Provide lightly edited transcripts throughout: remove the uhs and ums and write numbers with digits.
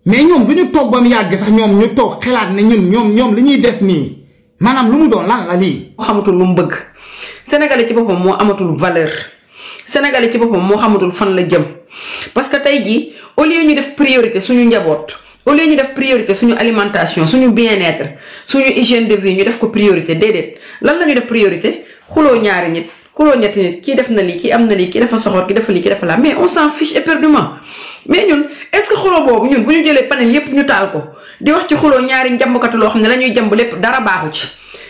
mais ñoom du ñu toog ba mu yàgg sax ñoom ñu toog xalaat ne ñoom li ñuy def nii maanaam lu mu doon lan la lii. moo xamatul lu mu bëgg sénégalais ci boppam moo amatul valeur sénégalais ci boppam moo xamatul fan la jëm parce que tey jii au lieu ñu def priorité suñu njaboot au lieu ñu def priorité suñu alimentation suñu bien-être suñu hygiène de vie ñu def ko priorité déedéet lan la ñu def priorité xuloo ñaari nit xuloo ñetti nit kii def na lii kii am na lii kii dafa soxor kii dafa lii kii dafa laa mais on s'en fiche éperdument mais ñun est-ce que xuloo boobu ñun bu ñu jëlee panel yépp ñu taal ko di wax ci xuloo ñaari njambkatu loo xam ne la ñuy jàmb lépp dara baaxu ci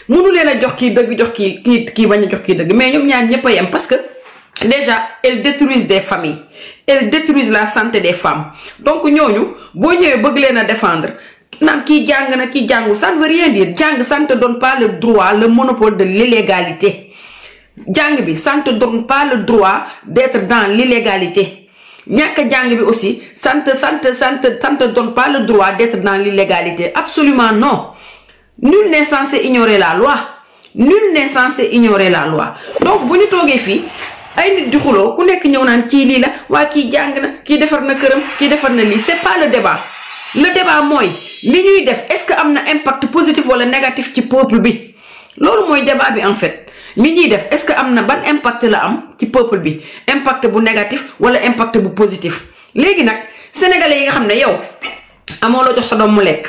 mënu leen a jox kii dëgg jox kii bañ a jox kii dëgg mais ñoom ñaar ñëpp a yem parce que déjà elles détruisent des familles elles détruisent la santé des femmes donc ñooñu boo ñëwee bëgg leen a défendre naan kii jàng na kii jàngul ça ne veut rien dire jàng ça ne te donne pas le droit le monopole de l'illégalité jàng bi ça ne te donne pas le droit d'être dans l'illégalité ñàkk jàng bi aussi ça ne te donne pas le droit d'être dans l'illégalité absolument non. Nul n'est censé ignorer la loi nul n'est censé ignorer la loi donc bu ñu toogee fii ay nit di xuloo ku nekk ñëw naan kii lii la waa kii jàng na kii defar na këram kii defar na lii c'est pas le débat mooy li ñuy def est-ce que am na impact positif wala négatif ci peuple bi loolu mooy débat bi en fait li ñuy def est-ce que am na ban impact la am ci peuple bi impact bu négatif wala impact bu positif léegi nag sénégalais yi nga xam ne yow amoo la jox sa doom mu lekk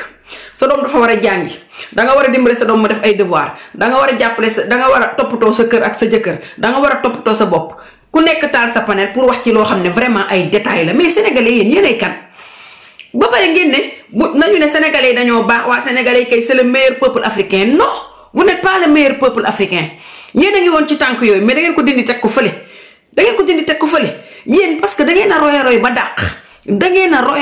sa doom dafa war a jàngi danga war a dimbale sa doom mu def ay devoir danga war a jàppale danga war a toppatoo sa kër ak sa jëkkër danga war a toppatoo sa bopp ku nekk taal sa panel pour wax ci loo xam ne vraiment ay détails la mais sénégalais yéen ay kan ba pare ngeen ne nañu ne sénégalais yi dañoo baax waa sénégalais yi kay c'est le meilleur peuple africain non vous n'êtes pas le meilleur peuple africain yéen a ngi woon ci tànk yooyu mais da ngeen ko dindi teg ko fële yéen parce que da ngeen a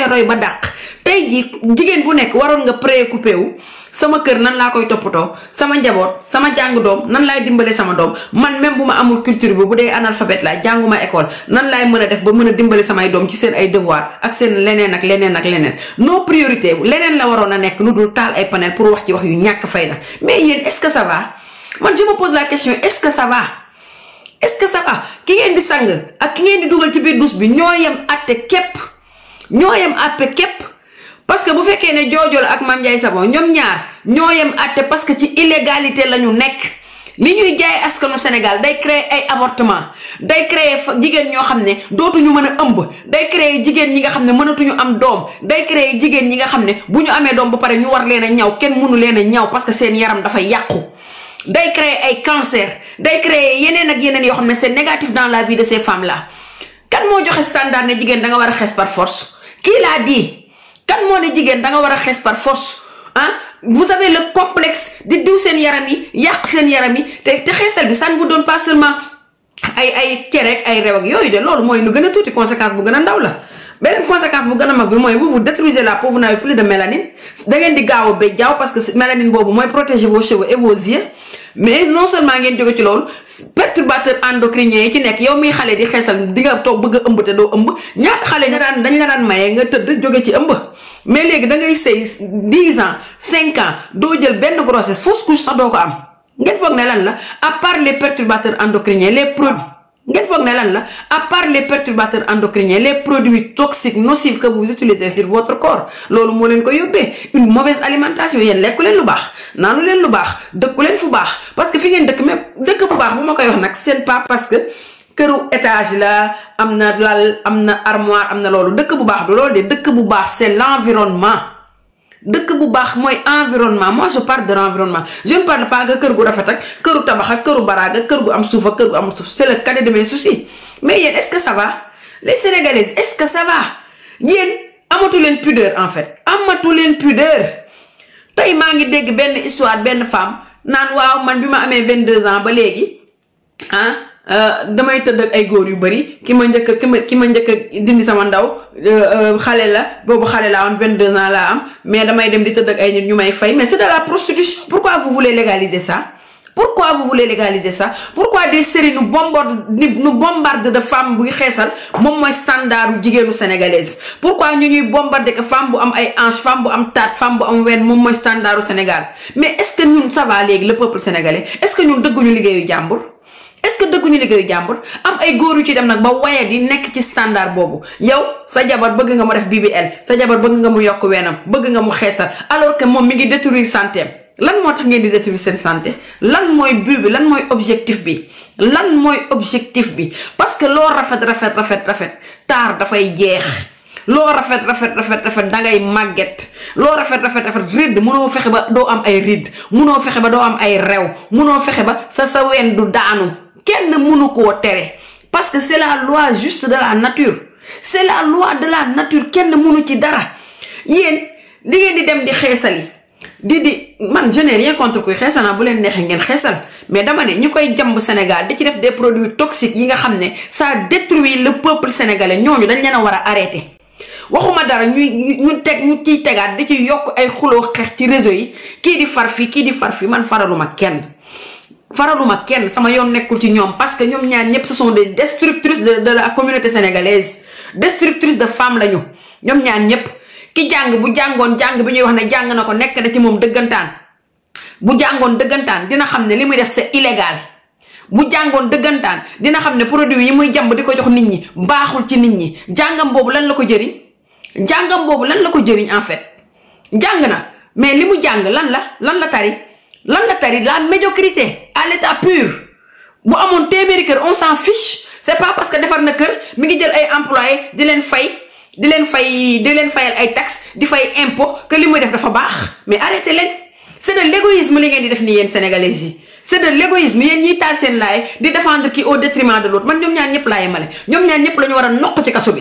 roy ba dàq tey jii jigéen bu nekk waroon nga préoccupé wu sama kër nan laa koy toppatoo sama njaboot sama jàng doom nan laay dimbale sama doom man même bu ma amul culture bi bu dee analphabète laa jànguma école nan laay mën a def ba mën a dimbale samay doom ci seen ay devoir ak seen leneen ak leneen nos priorité leneen la waroon a nekk lu dul taal ay panel pour wax ci wax yu ñàkk fayda mais yéen est-ce que ça va man je me pose la question est-ce que ça va ki ngeen di sang ak ki ngeen di dugal ci biir douche bi ñoo yem àtte képp parce que bu fekkee ne Jojo la ak Mame Ndiaye Savon ñoom ñaar ñoo yem àtte parce que ci illégalité la ñu nekk li ñuy jaay askanu Sénégal day créer ay avortement day créer jigéen ñoo xam ne dootuñu mën a ëmb day créer jigéen ñi nga xam ne mënatuñu am doom day créer jigéen ñi nga xam ne bu ñu amee doom ba pare ñu war leen a ñaw kenn mënu leen a ñaw parce que seen yaram dafay yàqu day créer ay cancer day créer yeneen ak yeneen yoo xam ne c'est négatif dans la vie de ces femmes là kan moo joxe standard ne jigéen da nga war a xees par force qui l'a dit kan moo ne jigéen da nga war a xees par force ah vous avez le complexe di diw seen yaram yi yàq seen yaram yi te xeesal bi ça ne vous donne pas seulement ay cere ay rew ak yooyu de loolu mooy lu gën a tuuti conséquence bu gën a ndaw la beneen conséquence bu gën a mag bi mooy vous détruisez la peau, vous n'avez plus de mélanine da ngeen di gaaw a béjjaaw parce que mélanine boobu mooy protéger vos cheveux et vos yeux mais non seulement ngeen jóge ci loolu perturbateur endocrinien yi ci nekk yow miy xale di xeesal di nga toog bëgg a ëmb te doo ëmb ñaata xale dañ la daan maye nga tëdd jóge ci ëmb mais léegi da ngay sëy 10 ans 5 ans doo jël benn grossesse fausse couche sax doo ko am ngeen foog ne lan la à part les perturbateurs endocriniens les produits toxiques nocifs que vous utilisez sur votre corps loolu moo leen ko yóbbee une mauvaise alimentation yéen lekku leen lu baax naanu leen lu baax dëkku leen fu baax parce que fi ngeen dëkk même dëkk bu baax bu ma koy wax nag c'est pas parce que këru étage la am na lal am na armoire am na loolu dëkk bu baax du loolu de dëkk bu baax c'est l'environnement dëkk bu baax mooy environnement moi je parle de l'environnement je ne parle pas que kër gu rafet ak këru tabax ak këru baraag ak kër gu am suuf ak kër gu amul suuf c'est le cadet de mes soucis mais yéen est-ce que ça va les Sénégalaises est-ce que ça va yéen amatu leen pudeur en fait amatu leen pudeur tey maa ngi dégg benn histoire benn femme naan waaw man bi ma amee 22 ans ba léegi damay tëdd ak ay góor yu bari ki ma njëkk a dindi sama ndaw xale la boobu xale laa woon 22 ans laa am mais damay dem di tëdd ak ay nit ñu may fay mais c'est de la prostitution pourquoi vous voulez légaliser ça pourquoi des séries nous bombardent de femmes buy xeesal moom mooy standardu jigéenu sénégalaise pourquoi ñu ñuy bombarder que femme bu am ay hanche femme bu am taat femme bu am ween moom mooy standardu Sénégal mais est-ce que ñun ça va léegi le peuple sénégalais est-ce que ñun dëgguñu liggéeyu jàmbur est-ce que dëgguñu liggéeyu jàmbur am ay góor yu ci dem nag ba waye di nekk ci standard boobu yow sa jabar bëgg nga mu def BBL sa jabar bëgg nga mu yokk weenam bëgg nga mu xeesal alors que moom mi ngi détruire santé lan moo tax ngeen di détruire seen santé lan mooy but bi lan mooy objectif bi parce que loo rafet taar dafay jeex loo rafet dangay màgget loo rafet ridd munoo fexe ba doo am ay ridd munoo fexe ba doo am ay rew munoo fexe ba sa ween du daanu kenn munu koo tere parce que c'est la loi juste de la nature c'est la loi de la nature kenn munu ci dara yéen di ngeen di dem di xeesali di man je n'ai rien contre kuy xeesal naa bu leen neexee ngeen xeesal mais dama ne ñu koy jàmb Sénégal di ci def des produits toxiques yi nga xam ne ça détruit le peuple sénégalais ñooñu dañ leen a war a arrêter waxuma dara ñu ciy tegaat di ci yokk ay xuloo xeex ci réseau yi kii di far fii man faraluma kenn sama yoon nekkul ci ñoom parce que ñoom ñaar ñëpp ce sont des destructrices de la communauté sénégalaise destructrices de femmes lañu ñoom ñaar ñëpp ki jàng bu jàngoon jàng bi ñuy wax ne jàng na ko nekk na ci moom dëggantaan bu jàngoon dëggantaan dina xam ne li muy def c'est illégal bu jàngoon dëggantaan dina xam ne produit yi muy jàmb di ko jox nit ñi baaxul ci nit ñi jàngam boobu lan la ko jëriñ en fait jàng na mais li mu jàng lan la tari la médiocrité à l'état pur bu amoon téeméeri kër on s'en fiche c'est pas parce que defar na kër mi ngi jël ay employés di leen fayal ay taxes di fay impôt que li muy def dafa baax mais arrêtez leen c'est de l'égoïsme li ngeen di def nii yéen sénégalais yi c'est de l'égoïsme yéen ñiy taal seen laay di défendre kii au détriment de l'autre man ñoom ñaar ñëpp laa yemale ñoom ñaar ñëpp la ñu war a noq ci kaso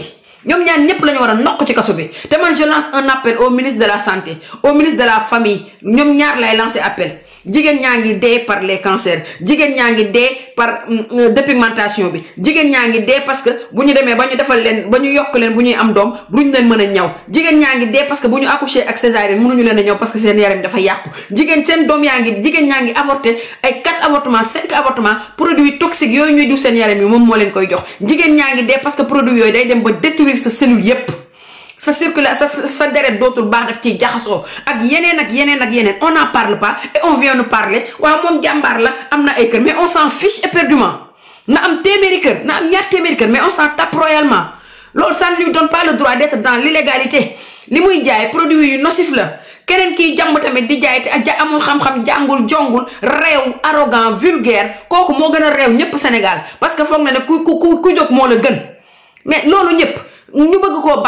bi te man je lance un appel au ministre de la santé au ministre de la famille ñoom ñaar lay lancer appel jigéen ñaa ngi dee par les cancers jigéen ñaa ngi dee par dépigmentation bi jigéen ñaa ngi dee parce que bu ñu demee ba ñu defal leen ba ñu yokk leen bu ñuy am doom duñ leen mën a ñaw jigéen ñaa ngi dee parce que bu ñu accoucher ak césarienne mënuñu leen a ñaw parce que seen yaram dafa yàqu jigéen ñaa ngi avorté ay 4 avortements 5 avortements produits toxiques yooyu ñuy diw seen yaram yi moom moo leen koy jox jigéen ñaa ngi dee parce que produit yooyu day dem ba détruire sa cellule yépp sa circulation sa deret dootul baax daf ciy jaxasoo ak yeneen on n'en parle pas et on vient nous parler waaw moom jàmbaar la am na ay kër mais on s'en fiche éperdument na am téeméeri kër na am ñaar téeméeri kër mais on s'en tape royalement loolu ça ne lui donne pas le droit d'être dans l'illégalité li muy jaay produit yu nocif la keneen kiy jàmb tamit di jaay te amul xam-xam jàngul jongul réew arrogant vulgaire kooku moo gën a réew ñëpp Sénégal parce que foog na ne ku jóg moo la gën mais loolu ñëpp ñu bëgg koo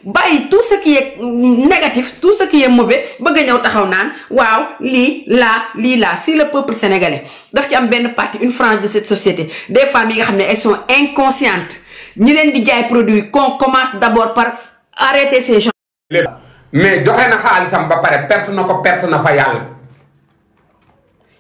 bàyyi tout ce qui est négatif tout ce qui est mauvais bëgg a ñëw taxaw naan waaw lii laa si le peuple sénégalais daf ci am benn partie une frange de cette société des femmes yi nga xam ne elles sont inconscientes ñi leen di jaay produit qu'on commence d'abord par arrêter ces gens. mais joxe na xaalisam ba pare perte na fa yàlla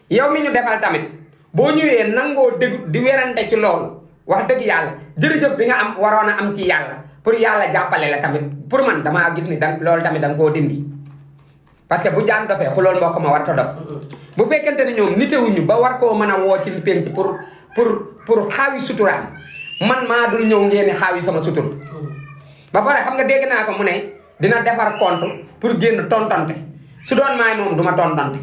yow mi ñu defal tamit boo ñëwee nangoo dégg di werante ci loolu wax dëgg yàlla jërëjëf bi nga am waroon a am ci yàlla. pour yàlla jàppale la tamit pour man damaa gis ni loolu tamit da nga koo dindi parce que bu jaan dofee xulool mbokk ma war ta dof bu fekkente ne ñoom nitewuñu ba war koo mën a woo ci penc pour xaawi suturaam man maa dul ñëw ngeen xaawi sama sutur ba pare xam nga dégg naa ko mu ne dina defar compte pour génn tontonte su doon maay moom du ma tontonte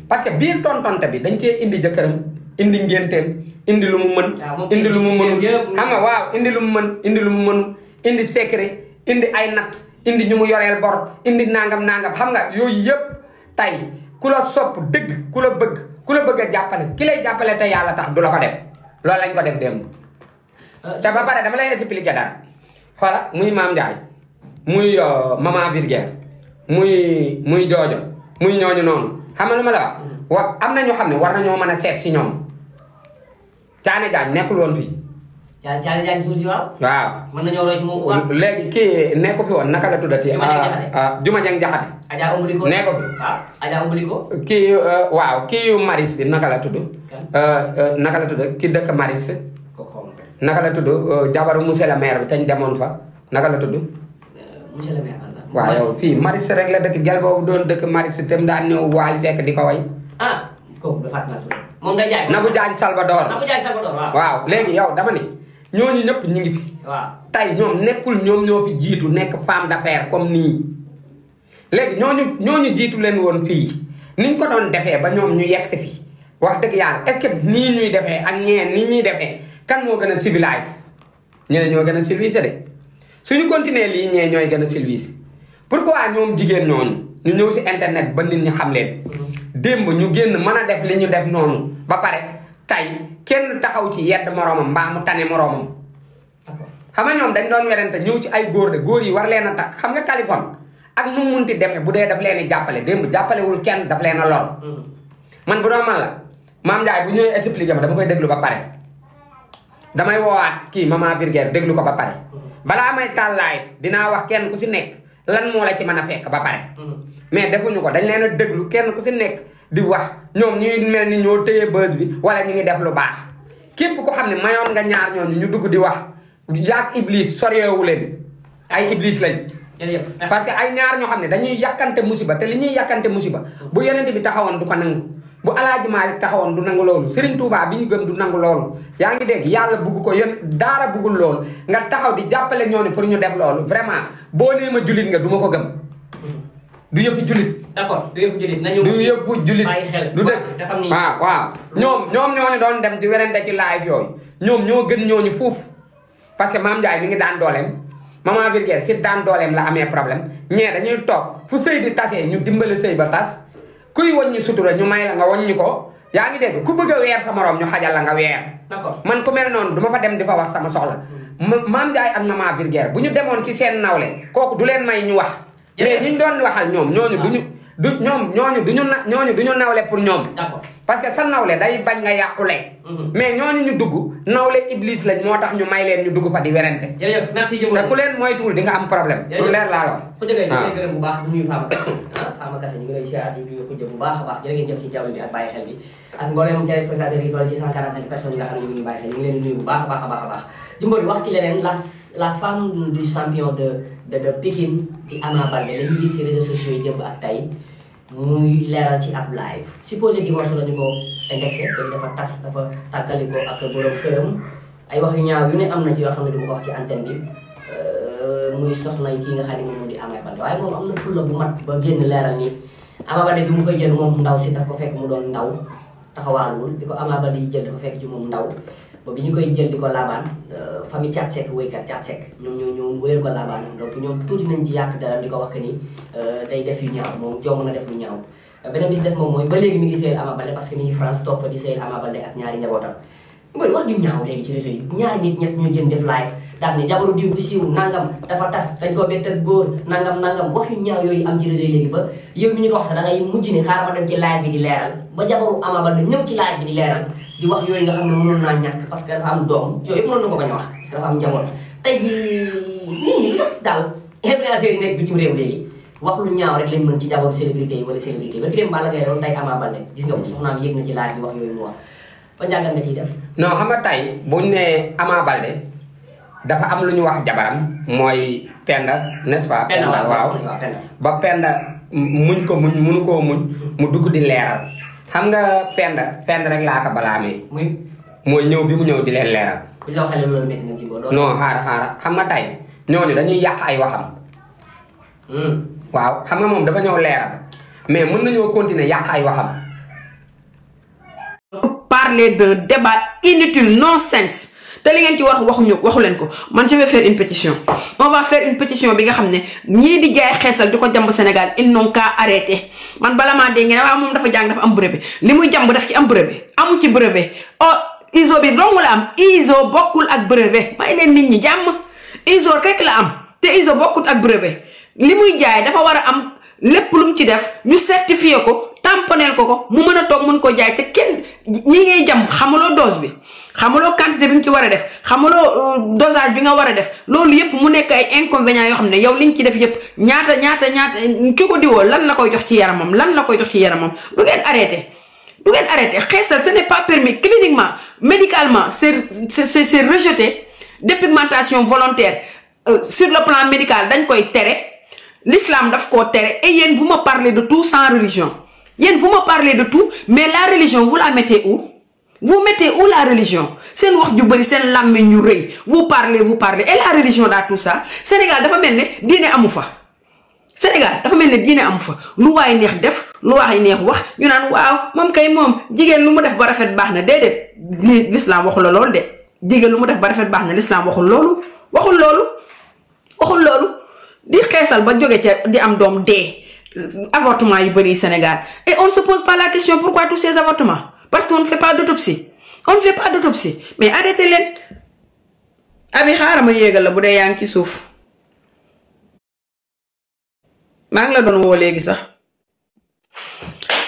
parce que biir tontonte bi dañ cee indi jëkkëram indi ngénteem indi lu mu mën indi lu mu mënul xam nga waaw indi lu mu mën indi lu mu mënul indi secret indi ay natt indi ñu mu yoreel bor indi nangam xam nga yooyu yëpp tey ku la sopp dëgg ku la bëgg a jàppale ki lay jàppale te yàlla tax du la ko def loolu lañ ko def démb te ba pare dama lay expliquer dara xoola muy Maam Ndiaye muy maman Virgère muy joojo muy ñooñu noonu xam nga lu ma la wax am na ñoo xam ne war nañoo mën a seet si ñoom Thiané Diagne nekkul woon fii Thiané Diagne suuf si waaw. mën nañoo roy ci moom waaw. léegi kii nekk ko fi woon naka la tuddati. Juma Jeng Jaxate. Adja Ombuliko nekk ko fi. waaw Adja Ombuliko. kii waaw kii yu Maris bi naka la tudd. naka la tudd ki dëkk Maris. naka la tudd jabaru monsieur le maire bi tañ demoon fa naka la tudd. monsieur le maire waaw yow fii Maris rek la dëkk gel boobu doon dëkk Maris te mu daan ñëw waali fekk di ko way. kooku dafa naa tudd. moom day jaay Nabou Diagne Salvador. Nabou Diagne Salvador waaw. waaw léegi yow dama ni ñooñu ñëpp ñu ngi fi. waaw tey ñoom nekkul ñoom ñoo fi jiitu nekk femme d'affaires comme nii. léegi ñooñu jiitu leen woon fii niñ ko doon defee ba ñoom ñu yegg si fi wax dëgg yàlla est-ce que nii ñuy defee ak ñeen nii ñuy defee kan moo gën a civilisé ñene ñoo gën a civilisé de suñu continuer lii ñee ñooy gën a civilisé pourquoi ñoom jigéen ñooñu ñu ñëw si internet ba nit ñi xam leen démb ñu génn mën a def li ñu def noonu ba pare tey kenn taxaw ci yedd moroomam mbaa mu tane moroomam xam nga ñoom dañ doon werante ñëw ci ay góor de góor yi war leen a tax xam nga Kaliphone ak nu mu munti demee bu dee daf leen di jàppale démb jàppalewul kenn daf leen a lor man bu doon man la Mame Ndiaye bu ñëwee expliqué ma dama koy déglu ba pare damay woowaat kii Maman Virgère déglu ko ba pare balaa may tàllaay dinaa wax kenn ku si nekk lan moo la ci mën a fekk ba pare mais defuñu ko dañ leen a déglu kenn ku si nekk di wax ñoom ñuy mel ni ñoo téye bës bi wala ñu ngi def lu baax képp ko xam ne mayoon nga ñaar ñooñu ñu dugg di wax yaag iblis soryeewu leen ay iblis lañ parce que ay ñaar ñoo xam ne dañuy yàkkante musiba te li ñuy yàkkante musiba bu yonent bi taxawoon du ko nangu bu Alaaji Maalik taxawoon du nangu loolu Serigne Touba bi ñu gëm du nangu loolu yaa ngi dégg yàlla bugg ko yón daara buggul loolu nga taxaw di jàppale ñooñu pour ñu def loolu vraiment boo nee ma jullit nga du ma ko gëm du yëpp jullit d'accord du yëpp jullit nañu du yëpp jullit du dëgg waaw ñoom ñoo doon dem di werante ci live yooyu ñoom ñoo gën ñooñu fuuf parce que Mame Ndiaye mi ngi daan dooleem Maman Virgère si daan dooleem la amee problème ñee dañuy toog fu sëy di tasee ñu dimbale sëy ba tas kuy waññi sutura ñu may la nga waññi ko yaa ngi dégg ku bëgg a weer sa morom ñu xajal la nga weer d'accord man ku mel noonu du ma fa dem di fa wax sama soxla Mame Ndiaye ak Maman Virgère bu ñu demoon ci seen nawle kooku du leen may ñu wax mais ñu doon waxal ñoom ñooñu duñu nawle pour ñoom parce que sa nawle day bañ nga yàqule mais ñooñu ñu dugg nawle iblis lañ moo tax ñu may leen ñu dugg fa di werante jërëjëf merci jëmul te ku leen moytuwul di nga am problème lu leer laa la ku jógee ñu ngi gërëm bu baax du nuyu Fama Kassé ñu ngi lay siyaar di nuyu Khoudia bu baax a baax jërë ngeen jëf ci jaww bi ak bàyyi xel bi ak mbooleem téléspectateurs yi toll ci 145 personnes yi nga xam ne ñu ngi bàyyi xel ñu ngi leen di nuyu bu baax a baax a baax a baax Jimbori wax ci leneen la femme du champion de Pikine di Ama Baldé lañu gis ci réseaux sociaux yi démb ak tey muy leeral ci ab live supposé divorce lañu ko indexé te dafa tas dafa tàggaliko ak borom këram ay wax yu ñaaw yu ne am na ci yoo xam ne du ma ko wax ci antenne bi muy soxna kii nga xam ne moom di Ama Baldé waaye moom am na fulla bu mat ba génn leeral ni Ama Baldé bi mu koy jël moom ndaw si daf ko fekk mu doon ndaw taxawaaluwul bi ko Ama Baldé yi jël dafa fekk ci moom ndaw ba bi ñu koy jël di ko laabaan famille Thiat Seck woykat Thiat Seck ñoom ñoo wéyal ko laabaan donc ñoom tuuti nañ ci yàq dara di ko wax que ni day def yu ñaaw moom jom na def lu ñaaw beneen bis def moom mooy ba léegi mi ngi sëyal Ama Baldé parce que mi ngi France toog fa di sëyal Ama Baldé ak ñaari njabootam mbëri wax ju ñaaw léegi ci réseau yi ñaari nit ñett ñoo jën def live daal ni jabaru diw bu siiw nangam dafa tas dañ koo bett ak góor nangam wax yu ñaaw yooyu am ci réseau yi léegi ba yow mi ñu ko wax sax da ngay mujj ni xaaral ma dem ci live bi di leeral ba jabaru Ama Baldé ñëw ci live bi di leeral di wax yooyu nga xam ne mënoon naa ñàkk parce que dafa am doom yooyu mënoon na ko bañ a wax parce que dafa am njaboot tey ji nit ñi lu tax daal influenceurs yi nekk bitim réew léegi wax lu ñaaw rek lañ mën ci jabaru célébrité yi wala célébrité yi ba ki dem Balla Gaye doon tey Ama Baldé gis nga ko soxnaam yéeg na ci live bi wax yooyu mu wax ba njàngat nga ciy def non xam nga tey buñ ne Ama Baldé dafa am lu ñu wax jabaram mooy Penda n'est-ce pas Penda waaw ba Penda muñ ko muñ munu koo muñ mu dugg di leeral xam nga Penda rek laa ko balaamee mooy ñëw bi mu ñëw di leen leeral non xaara xam nga tey ñooñu dañuy yàq ay waxam waaw xam nga moom dafa ñëw leeral mais mën nañoo continuer yàq ay waxam parler de débat inutile non-sens te li ngeen ci wax waxu leen ko man je vais faire une pétition on va faire une pétition bi nga xam ne ñii di jaay xeesal di ko jàmb Sénégal ils n'ont qu'à arrêter man bala maa dégg ngeen waaw moom dafa jàng dafa am brevet li muy jàmb daf ci am brevet amu ci brevet oh ISO bi dong la am ISO bokkul ak brevet may leen nit ñi jàmm ISO rek la am te ISO bokkul ak brevet li muy jaay dafa war a am lépp lu mu ci def ñu certifié ko tamponeel ko mu mën a toog mën ko jaay te kenn ñi ngay jàmb xamuloo dose bi xamuloo quantité bi nga ci war a def xamuloo dosage bi nga war a def loolu yëpp mu nekk ay inconvénients yoo xam ne yow li nga ci def yëpp ñaata ki ko diwoo lan la koy jox ci yaramam du ngeen arrêté xeesal ce n'est pas permis cliniquement médicalement c'est rejeté dépigmentation volontaire sur le plan médical dañ koy tere l'islam daf koo tere et yéen vous me parlez de tout sans religion yéen vous me parlez de tout mais la religion vous la mettez où vous mettez où la religion seen wax ju bëri seen làmmiñ ñu rëy vous parlez et la religion dans tout ça Sénégal dafa mel ne diine amu fa Sénégal dafa mel ne diine am fa lu waay neex def lu waay neex wax ñu naan waaw moom kay moom jigéen lu mu def ba rafet baax na déedéet l'islam waxul la loolu de jigéen lu mu def ba rafet baax na l'islam waxul loolu waxul loolu di xeesal ba jóge ca di am doom dee avortement yu bëri Sénégal et on ne se pose pas la question pourquoi tous ces avortements parce qu'on ne fait pas d'autopsie mais arrêtez leen abi xaaral ma yéegal la bu dee yaa ngi ci suuf maa ngi la doon woo léegi sax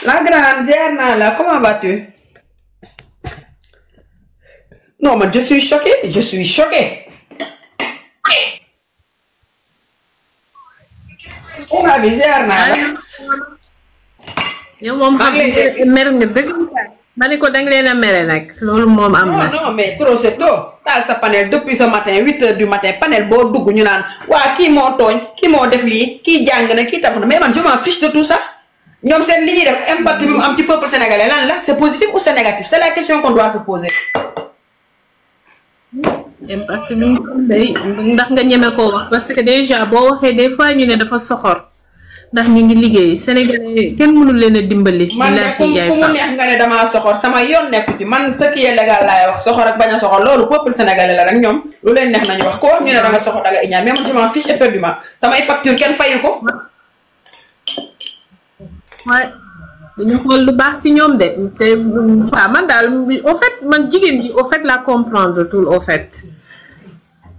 la grande ziar naa la comment vas-tu non man je suis choquée Oma bi ziar naa la. yow moom xam nga mer nga dëgg ma ne ko danga leen a mere nag loolu moom am na. non mais trop c'est trop taal sa panel depuis ce matin 8h du matin panel boo dugg ñu naan waa kii moo tooñ kii moo def lii kii jàng na kii tax na mais man je m'en fiche de tout ça ñoom seen li ñuy def impact bi mu am ci peuple sénégalais lan la c'est positif ou c'est négatif c'est la question qu'on doit se poser. impact bi mu am day ndax nga ñeme koo wax parce que déjà boo waxee des fois ñu ne dafa soxor ndax ñu ngi liggéey Sénégalais kenn mënul leen a dimbali. man de fu mu neex nga ne damaa soxor sama yoon nekku ci man ce qui est légal laay wax soxor ak bañ a soxor loolu peuple sénégalais la rek ñoom lu leen neex nañu wax ko wax ñu ne da nga soxor da nga iñaan mais man je m'en fiche éperdument samay facture kenn fayu ko. waaye dañu xool lu baax si ñoom de te waaw man daal au fait man jigéen ji au fait la comprendre tout au fait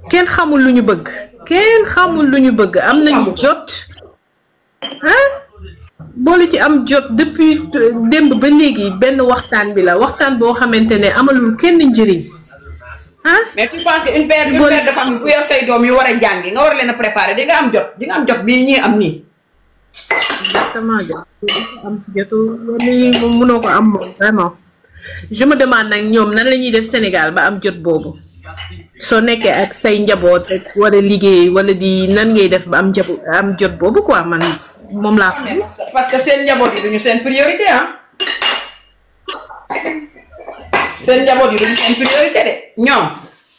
kenn xamul lu ñu bëgg am nañu jot ah boolu ci am jot depuis démb ba léegi benn waxtaan bi la waxtaan boo xamante ne amalul kenn njëriñ ah. mais tu penses que une père de famille bu yor say doom yu war a jàngi nga war leen a préparer di nga am jot bii ñii am nii. exactement am jotu loolu moom mënoo ko am moom vraiment je me demande nag ñoom nan la ñuy def Sénégal ba am jot boobu soo nekkee ak say njaboot rek wala liggéey wala di nan ngay def ba am jot boobu quoi man moom laa xam. parce que seen njaboot yi duñu seen priorité ah seen njaboot yi duñu seen priorité de ñoom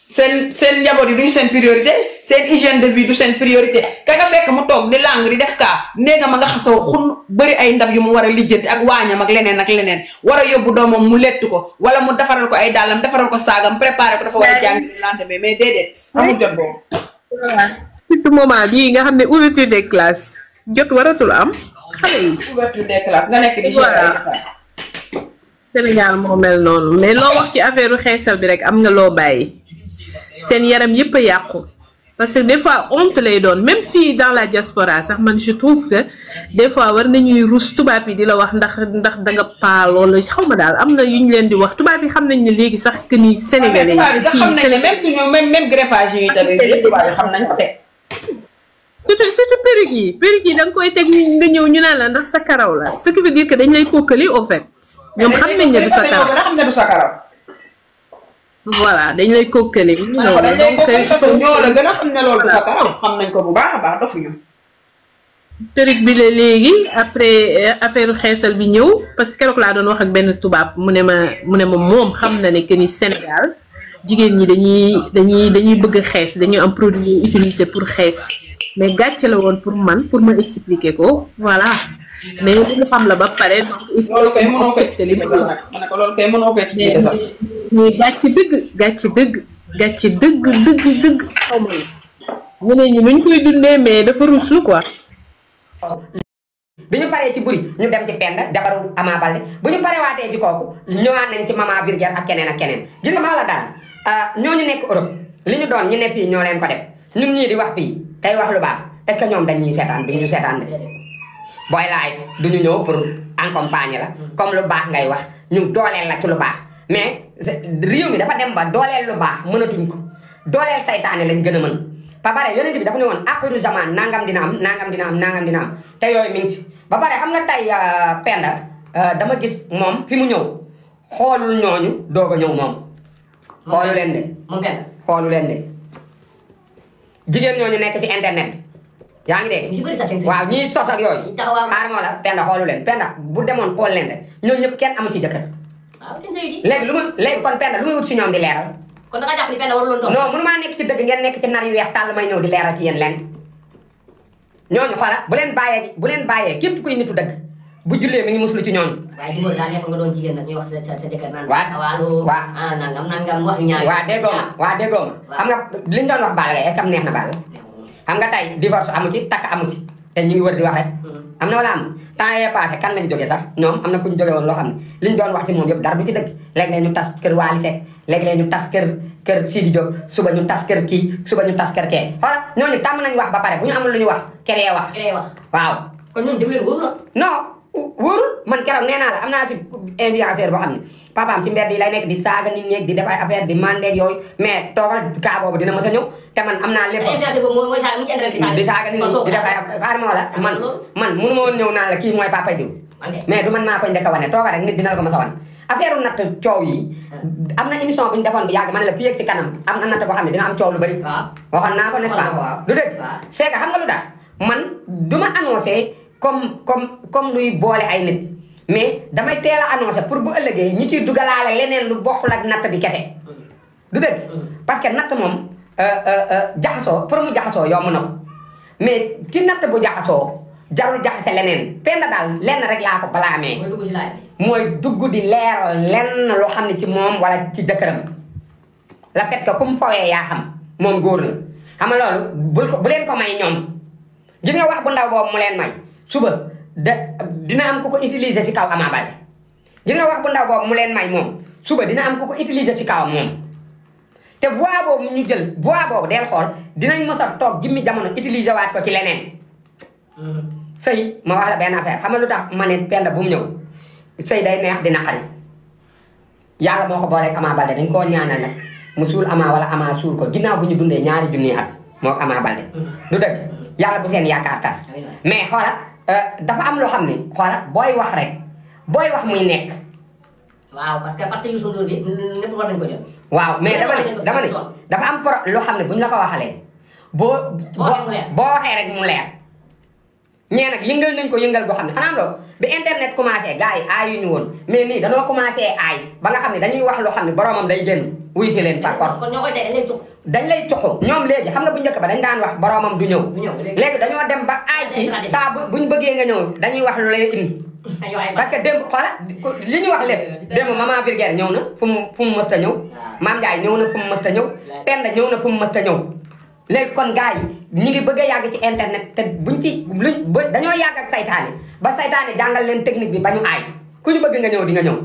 seen njaboot yi duñu seen priorité seen hygiène de vie du seen priorité ka nga fekk mu toog di lang di def kaa néega ma nga xasaw xun bëri ay ndab yu mu war a lijjanti ak waañam ak leneen war a yóbbu doomam mu lett ko wala mu defaral ko ay dàllam defaral ko saagam préparé ko dafa war a jàng lendemain mais déedéet amul jot boobu. surtout moment bii nga xam ne ouverture des classes jot waratul am xale yi. ouverture des classes nga nekk di Sénégal moo mel noonu mais loo wax ci affaire xeesal bi rek am nga loo bàyyi seen yaram yëpp a yàqu parce que des fois honte lay doon même fii dans la diaspora sax man je trouve que des fois war nañuy rus tubaab yi di la wax ndax da nga paal wala xaw ma daal am na yu ñu leen di wax tubaab yi xam nañ ne léegi sax que ni sénégalais yi. tubaab yi sax xam nañ ne même suñu même greffage yi tamit yëpp tubaab yi xam nañ ko de. surtout perruque yi da nga koy teg nga ñëw ñu naan la ndax sa karaw la ce qui veut dire que dañ lay kokkali au fait. ñoom xam nañ ne du sa karaw xam ne du sa karaw. voilà dañ lay kokkali. donc dañ lay kokkali parce que ñoo la gën a xam ne loolu du sa karaw xam nañ ko bu baax a baax dofuñu. perruque bi la léegi après affaire xeesal bi ñëw parce que keroog laa doon wax ak benn tubaab mu ne ma moom xam na ne que ni Sénégal jigéen ñi dañuy bëgg xees dañuy am produit utilisé pour xees. mais gàcce la woon pour man pour ma expliquer ko voilà mais li ñu xam la ba pare. loolu koy mënoo ko expliquer sax nag ma ne ko loolu koy mënoo ko expliquer sax. mais gàcce dëgg xaw ma ñeneen ñi nuñ koy dundee mais dafa ruslu quoi. bi ñu paree ci buri ñu dem ci Penda jabaru Ama Baldé bu ñu paree waatee ci kooku ñëwaat nañ ci Mama Birguer ak keneen gis nga maa la dara ñooñu nekk Europe li ñu doon ñu ne fii ñoo leen ko def ñun ñii di wax fii tey wax lu baax est-ce que ñoom dañ ñuy seetaan duñ ñu seetaan de booy laay duñu ñëw pour accompagner la comme lu baax ngay wax ñu dooleel la ci lu baax mais réew mi dafa dem ba dooleel lu baax mënatuñ ko dooleel saytaane lañ gën a mën ba pare yonent bi dafa ne woon axiru zaman nangam dina am te yooyu mi ngi ci ba pare xam nga tey Penda dama gis moom fi mu ñëw xoolul ñooñu doog a ñëw moom xoolu leen de xoolu leen de jigéen ñooñu nekk ci internet bi yaa ngi dégg waaw ñiy sos ak yooyu xaaral moo la Penda xoolu leen Penda bu demoon xool leen rek ñoom ñëpp kenn amu ci jëkkër léegi kon Penda lu muy wut si ñoom di leeral kon da nga jàpp ni Penda warul woon toog non mënu maa nekk ci dëgg ngeen nekk ci nar yu weex tàll may ñëw di leeral ci yéen leen ñooñu xoola bu leen bàyyee képp kuy nitu dëgg bu jullee mi ngi muslu ci ñooñu. waaye Jimbori daa neexoon nga doon jigéen nag ñuy wax sa jëkkër naan. waaw nangam wax yu ñaar. waaw déggoo ma xam nga liñ doon wax Balla Gaye kam neex na Balla. xam nga tey divorce amu ci takk amu ci te ñu ngi wër di wax rek. am na wala am temps yee passé kan lañ jógee sax ñoom am na ku ñu jógee woon loo xam ne liñ doon wax ci moom yëpp dara du ci dëgg léeg-léeg ñu tas kër Wally Seck léeg-léeg ñu tas kër Sidi Diop suba ñu tas kër kii suba ñu tas kër kee xoola ñooñu tàmm nañ wax ba pare bu ñu amul lu ñu wax keree wax waaw kon ñun déglu leen wóor la non wóorul man keroog nee naa la am naa si influenceur boo xam ne papaam ci mbedd yi lay nekk di saaga nit ñeeg di def ay affaire di mandeeg yooyu mais toogal kaa boobu dina mës a ñëw te man am naa lépp influenceur boobu mooy saaga mu ci internet di saaga nit ñi di def ay xaar ma wala man mënu ma woon ñëw naan la kii mooy papay diw mais du man maa koy njëkk a wane toogal rek nit dina la ko mës a wane affaire u natt coow yi am na émission bu ñu defoon bu yàgg ma ne la fii ak ci kanam am na natt boo xam ne dina am coow lu bëri waxoon naa ko n'est-ce pas lu dëgg c'est que xam nga lu tax man du ma annoncé comme luy boole ay nit mais damay teel a annoncé pour bu ëllëgee ñu ciy dugalaale leneen lu bokkul ak natt bi kese du dëgg parce que natt moom jaxasoo pour mu jaxasoo yomb na ko mais ci natt bu jaxasoo jarul jaxase leneen fenn daal lenn rek laa ko balaamee mooy dugg di leeral lenn loo xam ne ci moom wala ci jëkkëram la fait que comme fawee yaa xam moom góor la xam nga loolu bu leen ko may ñoom gis nga wax bu ndaw boobu mu leen may suba dina am ku ko utiliser ci kaw Ama Baldé gis nga wax bu ndaw boobu mu leen may moom suba dina am ku ko utiliser ci kawam moom te voix boobu ñu jël voix boobu del xool dinañ mos a toog jimmi jamono utiliser waat ko ci leneen sëy ma wax la benn affaire xam nga lu tax ma ne Penda bu mu ñëw sëy day neex di naqari yàlla moo ko booleeg Ama Baldé dañ koo ñaanal nag mu suul Ama wala Ama suul ko ginnaaw bu ñu dundee ñaari junni at moo ko Ama Baldé du dëgg yàlla bu seen yaakaar tas mais xoola dafa am loo xam ne xoola booy wax rek booy wax muy nekk waaw parce que parti Youssou Ndour bi ñëpp war nañ ko jël waaw mais dama ne dafa am loo xam ne bu ñu la ko waxalee boo waxee rek mu leer ñee nag yëngal nañ ko yëngal goo xam ne xanaa am loo bi internet commencé gars yi aay ñu woon mais nii dañoo commencé aay ba nga xam ne dañuy wax loo xam ne boromam day génn wuy si leen par rapport kon ñoo koy tey dañ lay cuxu ñoom léegi xam nga bu njëkk ba dañ daan wax boromam du ñëw léegi dañoo dem ba aay ci saa buñ bëggee nga ñëw dañuy wax lu lay indi parce que démb xoola li ñu wax lépp démb maman Birguère ñëw na fu mu mës ta ñëw Mame Ndiaye ñëw na fu mu mës ta ñëw Penda ñëw na fu mu mës ta ñëw léegi kon gars yi ñu ngi bëgg a yàgg ci internet te buñ ci dañoo yàgg ak saytaane ba saytaane jàngal leen technique bi ba ñu aay ku ñu bëgg nga ñëw di nga ñëw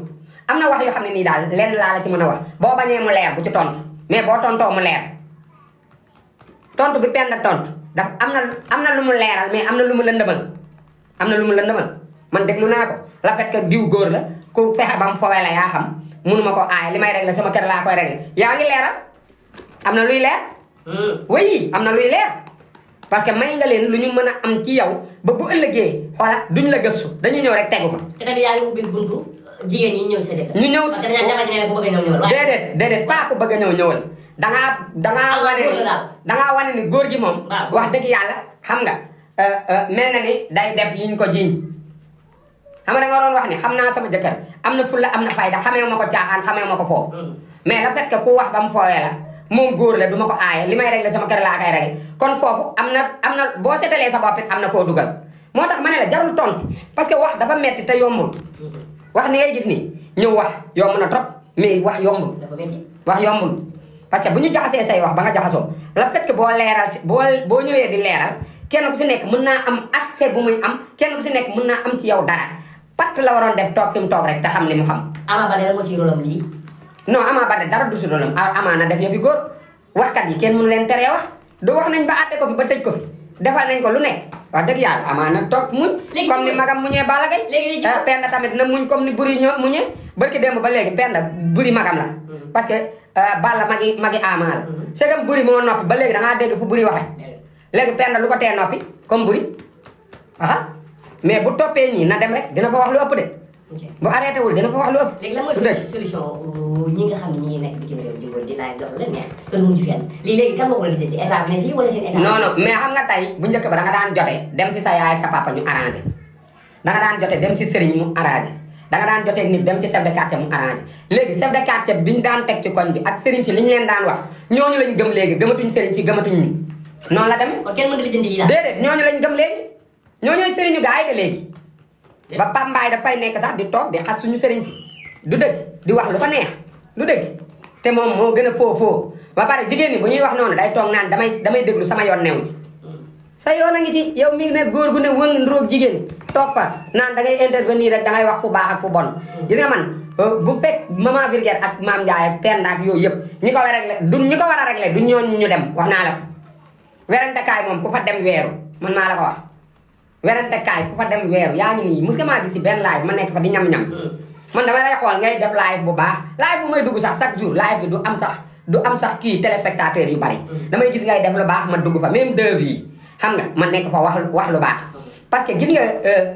am na wax yoo xam ne nii daal lenn laa la ci mën a wax boo bañee mu leer bu ci tontu mais boo tontoo mu leer tontu bi Penda tontu daf am na lu mu leeral mais am na lu mu lëndëmal man déglu naa ko la fait que diw góor la ku fexe ba mu fowee la yaa xam mënuma ko aay li may régler sama kër laa koy régler yaa ngi leeral am na luy leer oui am na luy leer parce que may nga leen lu ñu mën a am ci yow ba bu ëllëgee xoola duñ la gëstu dañuy ñëw rek tegu ko. te tamit yaa ngi ubbil buntu jigéen ñi ñëw si dëkk. ñu ñëw parce que dañoo jàppante ne ku bëgg a ñëw ñëwal. déedéet pas ku bëgg a ñëw ñëwal. dangaa wane ni góor gi moom. wax dëgg yàlla xam nga mel na ni day def yiñ ko jiiñ. xam nga da nga doon wax ni xam naa sama jëkkër am na fulla am na fayda xamee ma ko caaxaan xamee ma ko foofu. mais le fait que ku wax ba mu fooyee la. moom góor la du ma ko aaye li may régler sama kër laa koy régler kon foofu am na boo seetalee sa bopp it am na koo dugal moo tax ma ne la jarul tontu parce que wax dafa metti te yombul wax ni ngay gis nii ñëw wax yomb na trop mais wax yombul wax yombul parce que bu ñu jaxasee say wax ba nga jaxasoo la fait que boo leeral boo ñëwee di leeral kenn ku si nekk mën naa am accès bu muy am kenn ku si nekk mën naa am ci yow dara patt la waroon def toog fi mu toog rek te xam li mu xam. Ama Baldé lan moo ciy rôlam lii. non Ama Baldé dara du si rôlam Ama na def yëfi góor waxkat yi kenn mënu leen teree wax du wax nañ ba àtte ko fi ba tëj ko fi defal nañ ko lu nekk wax dëgg yàlla Ama na toog muñ comme ni magam muñee Balla Gaye Penda tamit na muñ comme ni buri ñoo muñee barki démb ba léegi Penda buri magam la parce que Balla magi Ama la segam buri moo noppi ba léegi da ngaa dégg fu buri waxe léegi Penda lu ko tee noppi comme buri aha mais bu toppee ñii na dem rek dina fa wax lu ëpp de bu arrêté wul dina fa wax lu ëpp. léegi lan mooy solution ñi nga xam ne ñi ngi nekk bitim réew Jimbori di laaj dox lu leen neex te lu mujj fenn léegi kan moo ko la di état bi ne fii wala seen état. non mais xam nga tey bu njëkk ba da nga daan jote dem si sa yaay ak sa papa ñu arrangé da nga daan jote dem si sëriñ mu arrangé da nga daan jotee nit dem ci chef de quartier mu arrangé léegi chef de quartier bi ñu daan teg ci koñ bi ak sëriñ si li ñu leen daan wax ñooñu lañ gëm léegi gëmatuñ sëriñ si gëmatuñ ñu noonu la demee. kon kenn mën nga lijjanti lii daal. déedéet ñooñu lañ gëm léegi ñooñu sëriñu gaa yi de léegi. ba Pambaay dafay nekk sax di toog di xas suñu sëriñ si du dëgg di wax lu ko neex du dëgg te moom moo gën a foo ba pare jigéen ñi bu ñuy wax noonu day toog naan damay déglu sama yoon new ci sa yoon a ngi ci yow mi ne góor gu ne wëng ndróog jigéen toog fa naan da ngay intervenir rek da ngay wax fu baax ak fu bon gis nga man bu fekk maman Virgère ak maam Ndiaye ak Penda ak yooyu yëpp ñi ko war a réglé ñi ko war a réglé du ñooñu ñu dem wax naa la ko werantekaay moom ku fa dem weeru man maa la ko wax werantekaay ku fa dem weeru yaa ngi nii mos nga maa gis si benn live ma nekk fa di ñam-ñam man dama lay xool ngay def live bu baax live bu may dugg sax chaque jour live bi du am sax kii téléspectateurs yu bari damay gis ngay def lu baax ma dugg fa même deux vies xam nga man nekk fa wax lu baax parce que gis nga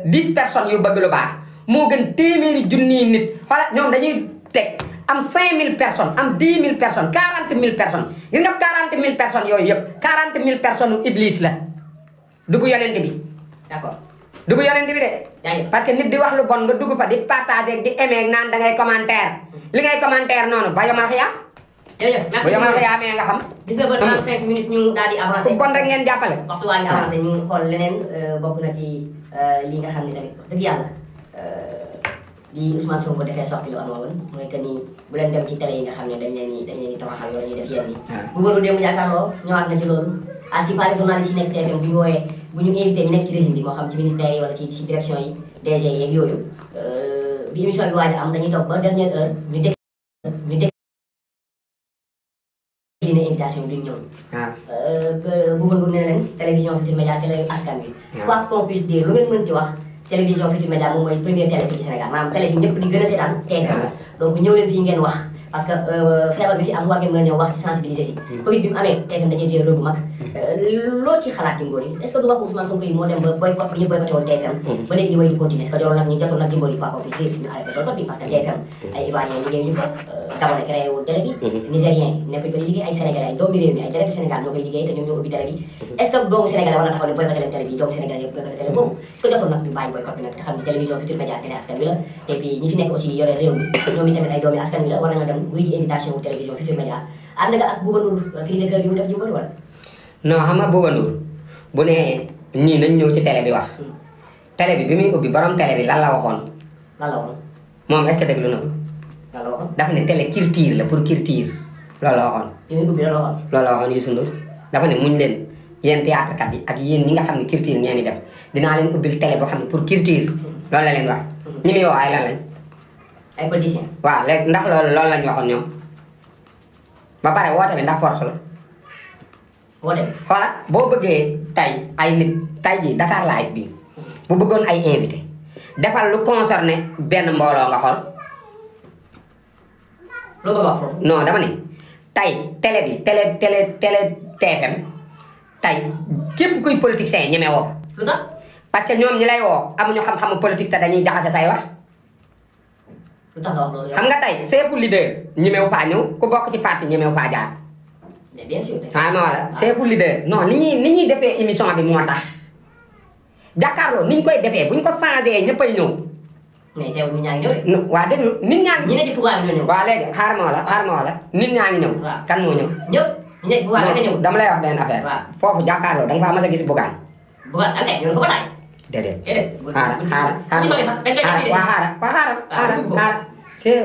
10 personnes yu bëgg lu baax moo gën téeméeri junniy nit xoola ñoom dañuy teg am 5000 personnes am 10 000 personnes 40 000 personnes gis nga 40 000 personnes yooyu yëpp 40 000 personnes iblis la du bu yonent bi d'accord du bu yonent bi de parce que nit di wax lu bon nga dugg fa di partager di aimer naan da ngay commentaire li ngay commentaire noonu ba yomal xiyaam jërëjëf merci ba yomal xiyaamee nga xam gis nga ba 35 minutes ñu daal di avancé ku bon rek ngeen jàppale waxtu waa ngi avancé ñu xool leneen bokk na ci li nga xam ne tamit dëgg yàlla li Ousmane Sonko defee sorti lu amoon mooy que ni bu leen dem ci télé yi nga xam ne dañ leen di tabaxal wala ñuy def yenn yi bu mënu démb jàkkaarloo ñëwaat na ci loolu à ce qui paraît journaliste yi nekk TFM bu ñu wooyee bu ñu invité ñu nekk ci régime bi moo xam ci ministère yi wala ci direction yi DG yeeg yooyu bi émission bi waaj a am dañuy toog ba dernière heure ñu décliné invitation bi duñ ñëw Bouba Ndour ne leen télévision Futurs Médias télé askan wi quoi qu'on puisse dire lu ngeen mën ci wax télévision Futurs Médias moom mooy première télé fii ci Sénégal maanaam télé bi ñëpp di gën a seetaan TFM donc ñëw leen fii ngeen wax parce que feebar bi fi am war ngeen mën a ñëw wax ci sensibiliser si Covid bi mu amee TFM dañuy jël rôle bu mag loo ci xalaat Jimbori yi est ce que du wax Ousmane Sonko yi moo dem ba boycott bi ñu boycotté woon TFM ba léegi di way di continuer est ce que jarul nag ñu jotul nag Jimbori yi quoi qu'on puisse dire ñu arrêté boycott bi parce que TFM ay Ivoiriens liggéey ñu fa Gabon créé wul télé bi Nigérien nekk ko liggéey ay Sénégalais ay doomi réew mi ay télé du Sénégal ñoo koy liggéey te ñoom ñoo ubbi télé bi est ce que doomu Sénégalais war na taxaw ne boycotté leen télé bi doomu Sénégalais yëpp boycotté télé boobu est ce que jotul nag ñu bàyyi boycott bi nag te xam ne télévision Futurs Médias télé askan wi la et puis ñi fi nekk aussi yore réew mi ñoom tamit ay doomi askan wi la war nañoo dem wuy ji invitation wu télévision Futurs Médias ànd nga ak Bouba Ndour cri de cœur bi mu def Jimbori wala non xam nga Bouba Ndour bu ne ñii nañ ñëw ci télé bi wax télé bi muy ubbi borom télé bi lan la waxoon moom est-ce que déglu na ko lan la waxoon dafa ne télé culture la pour culture loolu la waxoon bi muy ubbi loolu la waxoon Youssou Ndour dafa ne muñ leen yéen théâtre kat yi ak yéen ñi nga xam ne culture ngeen di def dinaa leen ubbil télé boo xam ne pour culture loolu la leen wax ñi muy woo ay lan lañ ay politiciens waaw léegi ndax loolu lañ waxoon ñoom ba pare woote bi ndax force la woote xoola boo bëggee tay ay nit tay ji Dakar Live bi bu bëggoon ay invité defal lu concerné benn mbooloo nga xool loo bëgg wax foofu non dama ne tay télé bi télé TFM tay képp kuy politicien ñeme woo lu tax parce que ñoom ñi lay woo amuñu xam-xamu politique te dañuy jaxase say wax lu tax nga wax loolu xam nga tey seefu leader ñemewu faa ñëw ku bokk ci parti ñemewu faa jaar mais bien sûr waaw ma wala seefu leader non ni ñuy defee émission bi moo tax jàkkaarloo ni ñu koy defee buñ ko changé ñëppay ñëw mais teewul nit ñaa ngi ñëw de waa déglu nit ñaa ngi ñi ne ci pouvoir bi ñoo ñëw waaw léegi xaaral ma wala nit ñaa ngi ñëw kan moo ñëw ñëpp ñi ne ci pouvoir bi ñëw dama lay wax benn affaire foofu jàkkaarloo da nga faa mas a gis Bougane Bougane ak ñoo fa ko taay déedéet xaaral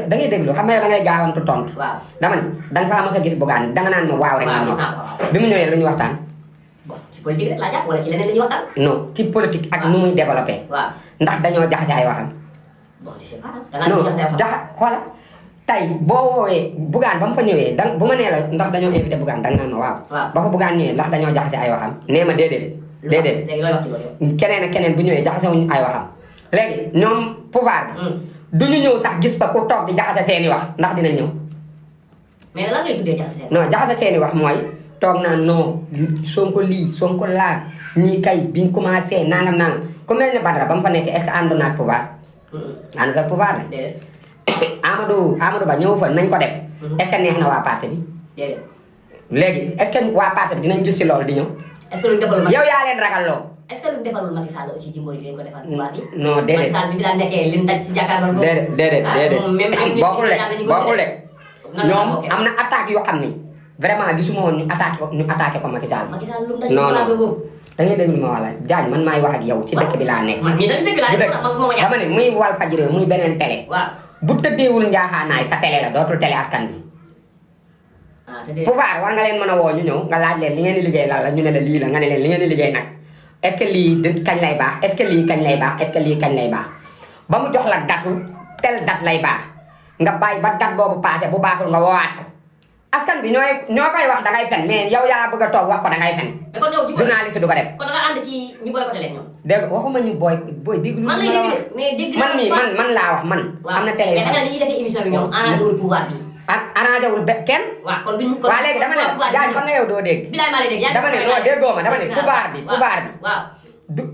da ngay déglu xam nga da ngay gaawantu tontu dama ne da nga faa mas a gis Bougane danga naan ma waaw rek bi mu ñëwee lu ñu waxtaan bon ci politique rek laa jàpp wala ci leneen la ñuy waxtaan non ci politique ak nu muy développé ndax dañoo jaxase ay waxam bon je sais pas non xoola tey boo woowee Bougane ba mu fa ñëwee da bu ma nee la ndax dañoo invité Bougane danga naan ma waaw ba fa Bougane ñëwee ndax dañoo jaxase ay waxam nee ma déedéet léegi looy wax ci loolu keneen ak keneen bu ñëwee jaxasewuñu ay waxam léegi ñoom pouvoir bi duñu ñëw sax gis fa ku toog di jaxase seeni wax ndax dinañ ñëw mais lan ngay tuddee jaxase non jaxase seeni wax mooy toog naan non Sonko lii Sonko laa ñii kay biñ commencé nangam ku mel ne Badara ba mu fa nekk est-ce que àndoon ak pouvoir àndul ak pouvoir de Amadou Ba ñëw fa nañ ko def est-ce que neex na waa parti bi léegi est-ce que waa parti bi dinañ gis si loolu di ñëw est-ce que luñ defalul yow yaa leen ragal loo est-ce que luñ defalul Macky Sall aussi Jimbori bi dañ ko defal pouvoir bi non déedéet Macky Sall bi fi daan nekkee lim taj ci jàkkaarloo déedéet bokkul de ñoom am na attaque yoo xam ni vraiment gisuma woon ñu attaqué ko Macky Sall. Macky Sall lu mu daj non non da ngay déglu ma wax la Diagne man maay wax ak yow ci dëkk bi laa nekk. man mii tamit dëkk laa nekk dama ne muy Walfadjri muy beneen télé. waaw bu tëddeewul njaaxaanaay sa télé la dootul télé askan bi. pouvoir war nga leen mën a woo ñu ñëw nga laaj leen li ngeen di liggéey lan la ñu ne la lii la nga ne leen li ngeen di liggéey nag est-ce que lii kañ lay baax est-ce que lii kañ lay baax est-ce que lii kañ lay baax ba mu jox la datu tel date lay baax nga bàyyi ba date boobu passé bu baaxul nga woowaat ko askan bi ñoo koy wax dangay fen mais yow yaa bëgg a toog wax ko dangay fen. journaliste du ko def. kon da nga ànd ci ñu boycotté leen ñoom. dégg waxuma ñu booy déglu. man lay dégg mais dégg man laa wax man. am na télé mais da nga dañuy defee émission bi ñoom arrangé wul pouvoir bi. arrangé wul kenn. waaw kon duñ ko. waaw léegi dama ne la Diagne xam nga yow doo dégg. bilaay maa lay dégg dama ne non déggoo ma dama ne pouvoir bi. waaw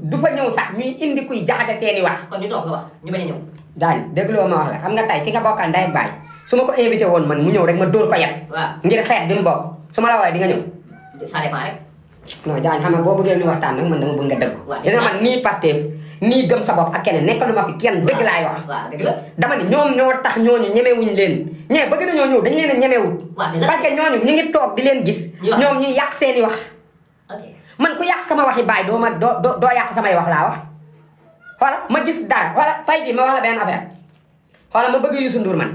du fa ñëw sax ñuy indi kuy jaxase seeni wax. kon ñu toog nga wax ñu bañ a ñëw. Diagne dégloo ma wax la xam nga tey ki nga bokkal ndey ak baay su ma ko invité woon man mu ñëw rek ma dóor ko yeb. waaw ngir xeet bi mu bokk su ma la woowee di nga ñëw. ça dépend rek. non Diagne xam nga boo bëggee ñu waxtaan nag man dama bëgg nga dëgg. waaw dina man nii Pastef nii gëm sa bopp ak keneen nekkalu ma fi kenn dëgg laay wax. waaw dëgg la. dama ne ñoom ñoo tax ñooñu ñemewuñ leen ñee bëgg nañoo ñëw dañ leen a ñemewut. parce que ñooñu ñu ngi toog di leen gis. ñoom ñuy yàq seeni wax. man ku yàq sama waxi baay doo yàq samay wax laa wax. xoola ma gis dara xoola tey jii ma wax la benn affaire xoola ma bëgg Youssou Ndour man.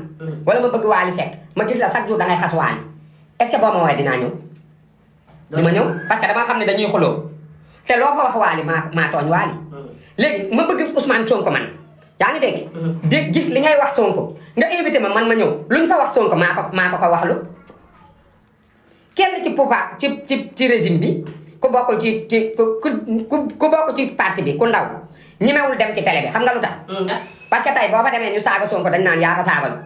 wala ma bëgg Wally Seck ma gis la chaque jour dangay xas Wally est-ce que boo ma woowee dinaa ñëw. di ma ñëw parce que dama xam ne dañuy xuloo te loo ko wax Wally maa tooñ Wally. léegi ma bëgg Ousmane Sonko man yaa ngi dégg. dégg gis li ngay wax Sonko nga invité ma man ma ñëw luñ fa wax Sonko maa ko waxlu kenn ci pouvoir ci régime bi ku bokkul ku bokk ci parti bi ku ndaw ñemewul dem ci télé bi xam nga lu tax. parce que tey boo fa demee ñu saaga Sonko dañ naan yaa ko saagalu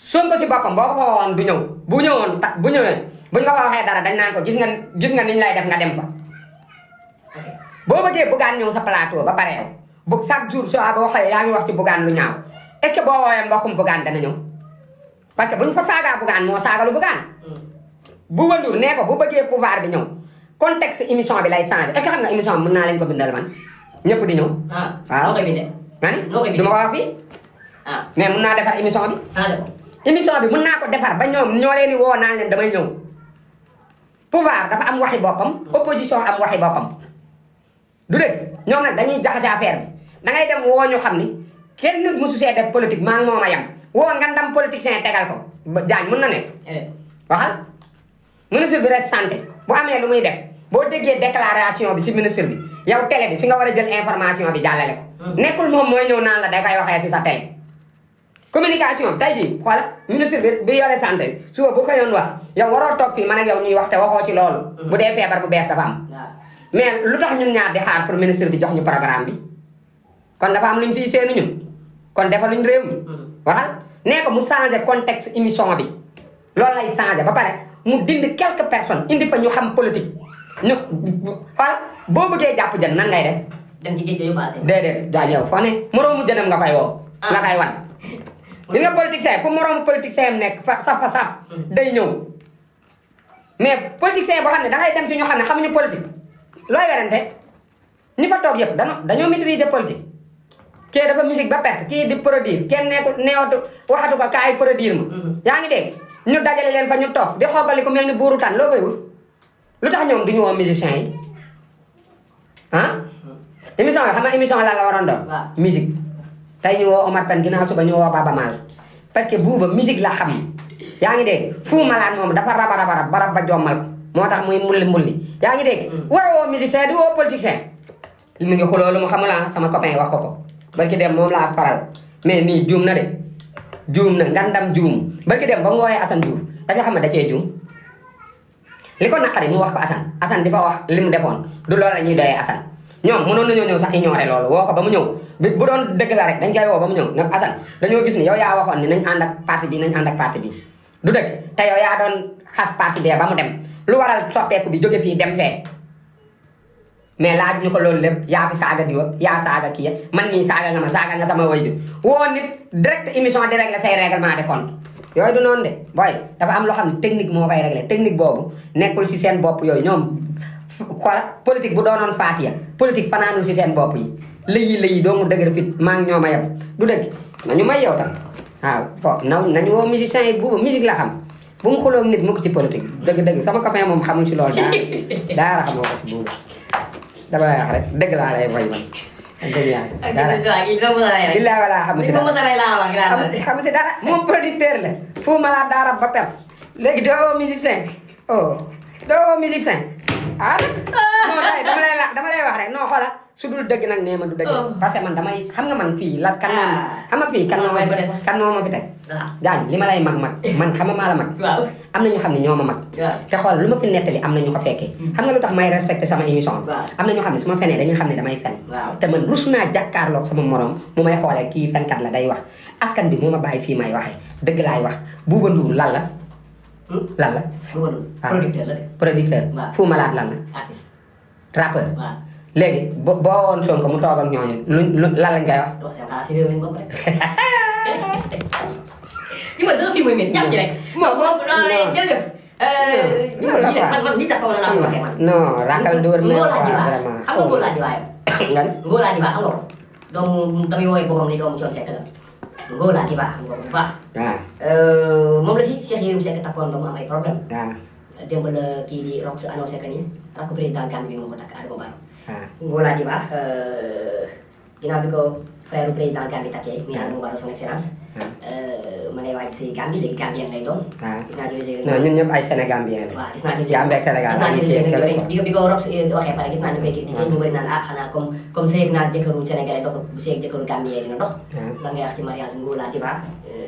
Sonko ci boppam boo ko fa waxoon du ñëw bu ñëwee buñ ko waxee dara dañ naan ko gis nga niñ lay def nga dem fa. boo bëggee Bougane ñëw sa plateau ba pare yow bu chaque jour soo boo xëyee yaa ngi wax ci Bougane lu ñaaw est-ce que boo woowee mbokkum Bougane dana ñëw parce que buñ fa saagaa Bougane moo saagalu Bougane. bu Ndour nee ko bu bëggee pouvoir bi ñëw contexte émission bi lay changé est-ce que xam nga émission bi mën naa leen ko bindal man ñëpp di ñëw. waaw noo koy bindee. nga ni du ma ko wax fii. mais mën naa defar émission bi. émission bi mën naa ko defar ba ñoom ñoo leen di woo naan leen damay ñëw pouvoir dafa am waxi boppam opposition am waxi boppam. du dëgg ñoom nag dañuy jaxase affaire bi da ngay dem woo ñu xam ni kenn nit mosu see def politique maa ngi moom a yem woo nga ndam politicien tegal ko Diagne mën na nekk. waxal ministre bi res santé bu amee lu muy def boo déggee déclaration bi si ministre bi yow télé bi si nga war a jël information bi jàllale ko. nekkul moom mooy ñëw naan la da koy waxee si sa télé. communication tey jii xoola ministre bi yore santé suba bu xëyoon wax yow waroo toog fii man ak yow ñuy wax te waxoo ci loolu. bu dee feebar bu bees dafa am. mais lu tax ñun ñaar di xaar pour ministre bi jox ñu programme bi kon dafa am lu ñu siy seenu ñun kon defaluñ réew mi waxal nee ko mu changé contexte émission bi loolu lay changé ba pare mu dindi quelques personnes indi fa ñu xam politique ñu xool boo bëggee jàpp jën nan ngay def. dem ci géej gi yóbbaale. déedéet Diagne yow foo ne moroomu jënam nga koy woo. nga koy wan. li nga politicien fu moroomu politicien nekk fa sap day ñëw mais politicien boo xam ne da ngay dem ci ñu xam ne xamuñu politique. looy werante ñi fa toog yëpp dañoo maîtriser politique kii dafa musique ba perte kii di produire kenn neewatu waxatu ko kaay produire ma. yaa ngi dégg ñu dajale leen fa ñu toog di xoogali ku mel ni buuru tan loo koy wut lu tax ñoom du ñu woo musiciens yi émission bi xam nga émission lan la waroon doon. musique tey ñu woo Omar Pène ginnaaw suba ñu woo Baba Maal parce que buuba musique la xam yaa ngi dégg Fou Malade moom dafa rab ba jommal ko. moo tax muy mbulli yaa ngi dégg war a woo musicien di woo politicien mu ngi xuloo lu mu xamul sama copain wax ko barki dem moom laa faral mais nii juum na de juum na ngandam juum barki dem ba mu woowee Assane Diouf dafa xam ne da cee juum li ko naqari mu wax ko Assane di fa wax li mu defoon du loolu la ñuy doyee Assane ñoom mënoon nañoo ñëw sax ignoré loolu woo ko ba mu ñëw bu doon dëgg la rek dañ koy woo ba mu ñëw nag Assane dañoo gis ni yow yaa waxoon ni nañ ànd ak parti bi du dëgg te yow yaa doon xas parti bi ba mu dem lu waral soppeeku bi jóge fii dem fee mais laaj ñu ko loolu lépp yaa fi saaga diwa yaa saaga kii man nii saaga nga sama wayju woo nit direct émission di régler say règlement de compte yooyu du noonu de booy dafa am loo xam ne technique moo koy régler technique boobu nekkul si seen bopp yooyu ñoom xoola politique bu doonoon faatiya politique fanaanul si seen bopp yi lëyi doomu dëgër fit maa ngi ñooma yeb du dëgg nañu may yow tam waaw fo nañu woo musiciens yi buuba musique la xam bu mu xuloo nit mu ko ci politique dëgg sama copain moom xamul ci loolu daara xamoo ko ci buubu dama lay wax rek dëgg laa lay boy man dëgg yàlla dara billaay wala xam si dara moom producteur la fu ma laa daara ba per léegi doo musicien doo musicien non day dama lay wax rek non xoolal su dul dëgg nag nee ma du dëgg parce que man damay xam nga man fii la kan moom xam nga fii kan moo ma fi teg jaañ li ma lay mag man xam nga maa la mag am na ñu xam ne ñoo ma mag te xool lu ma fi nettali am na ñu ko fekkee xam nga lu tax may respecté sama émission am na ñu xam ne su ma fenee dañuy xam ne damay fen te man rus naa jàkkaarloog sama morom mu may xoolee kii fenkat la day wax askan bi moo ma bàyyi fii may waxee dëgg laay wax Bouba Ndour lan la Bouba Ndour producteur la de producteur Fou Malade lan la rappeur léegi boo woon Sonko mu toog ak ñooñu lu lan lañ koy wax. si réew mi bopp rek. ñu mën sama film mooy jàpp ci rek. jërëjëf. man lii sax xaw ma la laa waxee man. non rankal dóor na Ngóor Adiba xam nga Ngóor Adiba yow. nga ne Ngóor Adiba xam nga ko. doomu damay woowee boppam ni doomu Thione Seck la. Ngóor Adiba xam nga bu baax. waaw. moom la fi Cheikh Yérim Seck takkoon ba mu am ay problème. waaw. démb la kii di Rox annoncé que ni rakk président Gambie bi moo ko takk Adama Barrow. waaw. Ngóor Adiba ginnaaw bi ko frère président Gambie takkee muy Adama Barrow son excellence. ma ngay waaj si Gambie léegi Gambien lay doon. gis naa ci réseau non ñun ñëpp ay Sénégambien la. waaw gis naa ci Gambie ak Sénégal bi ko Rox waxee pare gis naa ñu koy critiqué ñu bëri naan xanaa comme sëy naa jëkkëru sénégalais doxul bu sëy jëkkëru Gambien dina dox. lan ngay wax ci mariage Ngóor Adiba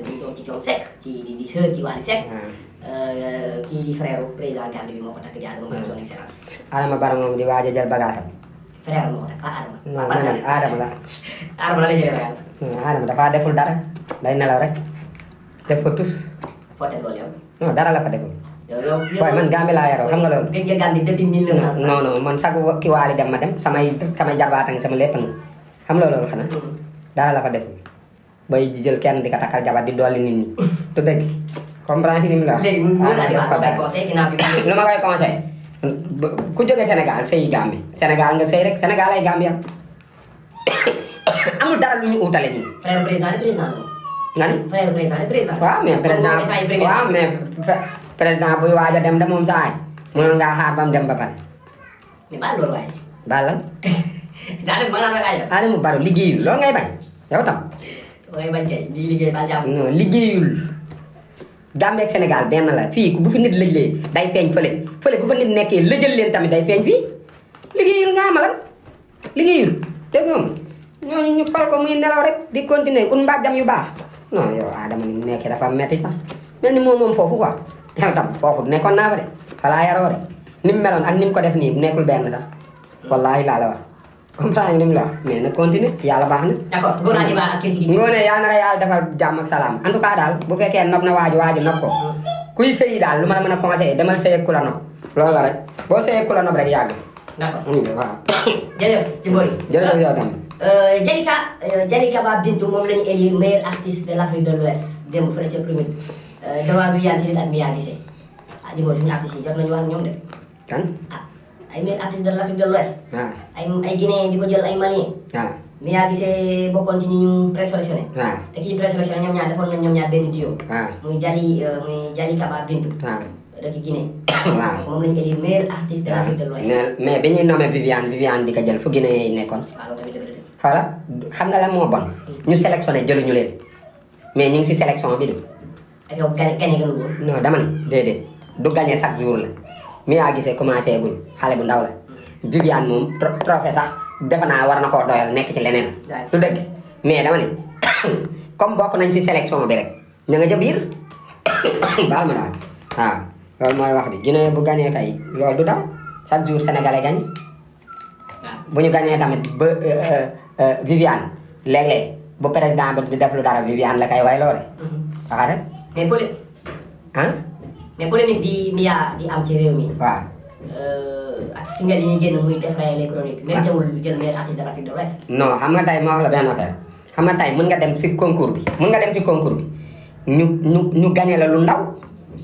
di doom ci Thione Seck di sœur ci Wally Seck. kii di frère président Gambie bi moo ko takk di Adama Barrow son excellence. Adama Barrow moom di waaj a jël bagaasam. frère moo ko takk Adama. non man Adama la. Adama la jëlee frère. Adama dafa deful dara day nelaw rek def ko tus. foo teg loolu yow. non dara la fa deful. yow waaye man Gambie laa yaroo xam nga loolu. gëj nga Gambie depuis 1900. non man sagu ki Wally dem ma dem samay jarbaata nga sama lépp nga xam nga loolu xanaa. dara la fa deful bay jël kenn di ko takkal jabar di dolli nit ñi du dëgg comprendre ni mu la wax. léegi mu la di wax ko conseil ginnaaw bi. lu ma koy conseil ku jóge Sénégal sëyi Gambie Sénégal nga sëy rek Sénégal ay Gambie amul dara lu ñu utale ñun. frère président de président nga ni frère président de président. waaw mais président buy waaj a dem de moom saa yi mënoon ngaa xaar ba mu dem ba pare. mais baal loolu waaye. baal lan. daa dem maanaam rek ay def. Adama Barrow liggéeyul loolu ngay bañ yow tam. ngay bañ kay di liggéey baal jàmm. non liggéeyul. Gambie ak Sénégal benn la fii bu fi nit lëjlee day feeñ fële bu fa nit nekkee lëjal leen tamit day feeñ fii liggéeyul nga amalan liggéeyul dégg nga ñooñu ñu fal ko muy nelaw rek di continuer un mbàjjam yu baax non yow Adama ni mu nekkee dafa metti sax mel ni moom foofu quoi yow tam foofu nekkoon naa fa de falaa yaroo de ni mu meloon ak ni mu ko def nii nekkul benn sax wallaahi laa la wax comprendre ni mu la wax mais na continuer yàlla baax na. d'accord Ngóor Adiba ak kii di. Ngoné yàlla na ko yàlla defal jàmm ak salaam en tout cas daal bu fekkee nopp na waaju nopp ko kuy sëyi daal lu ma la mën a conseillé demal sëy ak ku la nopp loolu la rek boo sëy ak ku la nopp rek yàgg. d'accord waaw. jërëjëf Jimbori. jërëjëf yow tam. Jalika Ba Bintou moom la ñu élire meilleur artiste de l'Afrique de l'Ouest démb fële ca Premier devant Viviane Chidid ak Mia Guissé Jimbori suñu artistes yi jot nañu wax ak ñoom de. kan. ay meilleur artiste de l'Afrique de l'Ouest. waaw. ay Guinéen di ko jël ay Malien. waaw. Mia Guissé bokkoon ci ñi ñu présélectionné. waaw. te kii présélectionné ñoom ñaar defoon nañ ñoom ñaar benn duo. waaw. muy Jalika Ba Bintou. waaw. dëkk Guinée. waaw. moom la ñu élire meilleur artiste de l'Afrique de l'Ouest. mais bi ñuy nommé Viviane di ko jël fu Guinée yi nekkoon. waaw loolu tamit dëgg la. xoola xam nga lan moo bon. ñu sélectionné jëluñu leen mais ñu ngi si sélection bi de. ak yow gagné gënul woon. non dama ne déedéet du gagné chaque jour la Mia Guissé commencé gul xale bu ndaw la Viviane moom trophée sax defe naa war na koo doyal nekk ci leneen. du dëgg mais dama ne comme bokk nañ si sélection bi rek ña nga ca biir baal ma daal waaw loolu mooy wax bi Guinée bu gagné kay loolu du dara chaque jour sénégalais gagne bu ñu gagné tamit ba Viviane léeg-léeg bu président bi di def lu dara Viviane la kay way loole waxa rek mais polémique bi Mia di am ci réew mi. waaw. ak single yi ñuy génn muy def les chroniques. même jawul jël meilleur artiste de l'Afrique de l'Ouest. non xam nga tey ma wax la benn affaire xam nga tey mën nga dem si concours bi ñu gagné la lu ndaw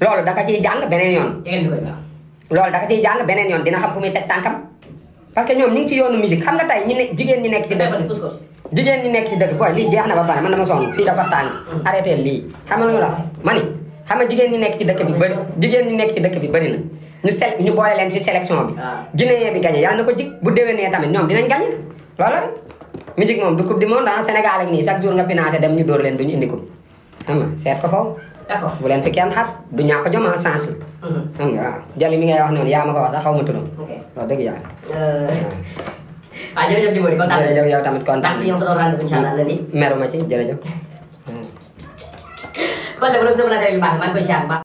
loolu da ka ciy jàng beneen yoon. loolu da ka ciy jàng beneen yoon dina xam fu muy teg tànkam parce que ñoom ñu ngi ci yoonu musique xam nga tey jigéen ñi nekk ci dëkk jigéen ñi nekk ci dëkk booy lii jeex na ba pare man dama sonn fii dafa tàng arrêté lii xam nga lu ma la ma ni xam nga jigéen ñi nekk ci dëkk bi bëri jigéen ñi nekk ci dëkk bi bëri na ñu boole leen ci sélection bi Guinéen bi gagné yàlla na ko jig bu déwénee tamit ñoom dinañ gagné loolu rek musique moom du coupe du monde Sénégal ak nii chaque jour nga financé dem ñu dóor leen duñu indi coupe xam nga seet ko foofu d'accord bu leen fi kenn xas du ñàkk jom chance la xam nga waaw Jali mi ngay wax noonu yaa ma ko wax sax xaw ma turam wax dëgg yàlla waaw jërëjëf Jimbori kontaan jërëjëf yow tamit kontaan merci yow sa doon rendez-vous incha allah lundi meru ma ci jërëjëf kon nag bu doon sama yu baax maa ngi koy siyaar bu baax